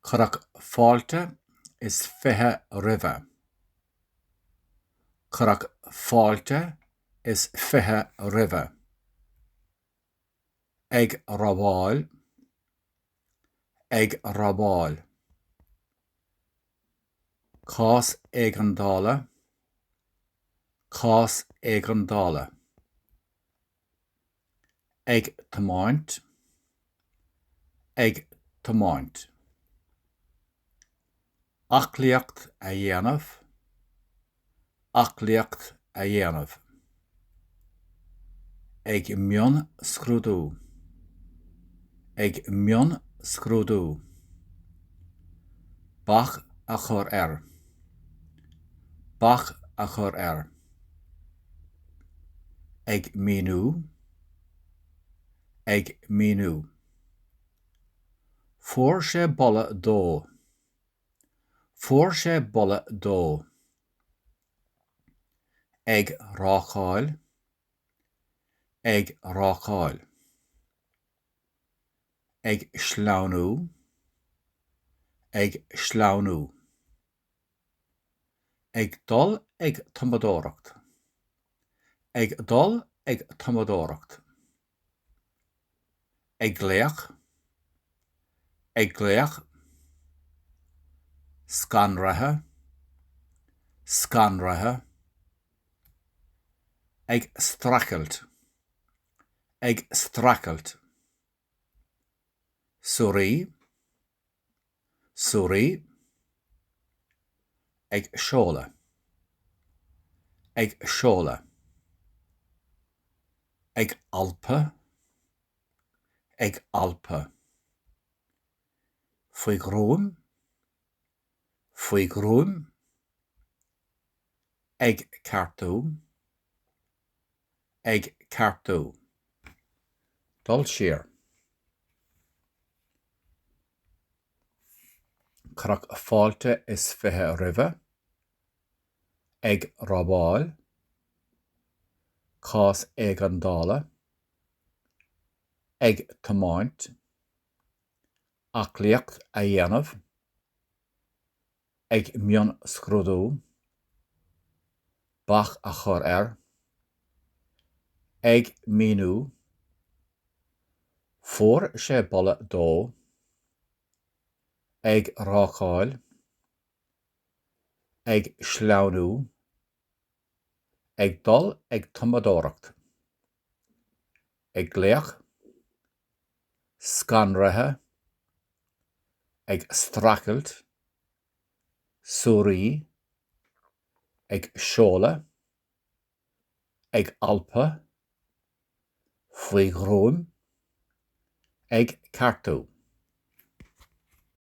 Cuireadh fáilte is 20 roimhe. Cuireadh fáilte is 20 roimhe. Ag rábáil, ag rábáil. Cás éigeandála, cás éigeandála. Ag tiomáint, ag tiomáint. Aclaíocht a dhéanamh, aclaíocht a dhéanamh. Ag mionscrúdú, ag mionscrúdú. Bac a chur air, bac a chur air. Ag míniú, ag míniú. Fuair sé boladh dó. Fuair sé boladh dó. Ag rácáil, ag rácáil. Ag sleamhnú, ag sleamhnú. Ag dul ag tumadóireacht. Ag dul ag tumadóireacht. Ag glaoch. Ag glaoch. Scanraithe. Scanraithe. Ag streachailt. Ag streachailt. Suirí. Suirí. Ag seoladh. Ag seoladh. Ag alpadh. Ag alpadh. Faoi ghruaim. Faoi ghruaim. Ag ceartú. Ag ceartú. Dul siar. Cuireadh fáilte is 20 roimhe. Ag rábáil. Cás éigeandála. Ag tiomáint. Aclaíocht a dhéanamh. Ag mionscrúdú. Bac a chur air. Ag míniú. Fuair sé boladh dó. Ag rácáil. Ag sleamhnú. Ag dul ag tumadóireacht. Ag glaoch. Scanraithe. Ag streachailt. Suirí. Ag seoladh. Ag alpadh. Faoi ghruaim. Ag ceartú.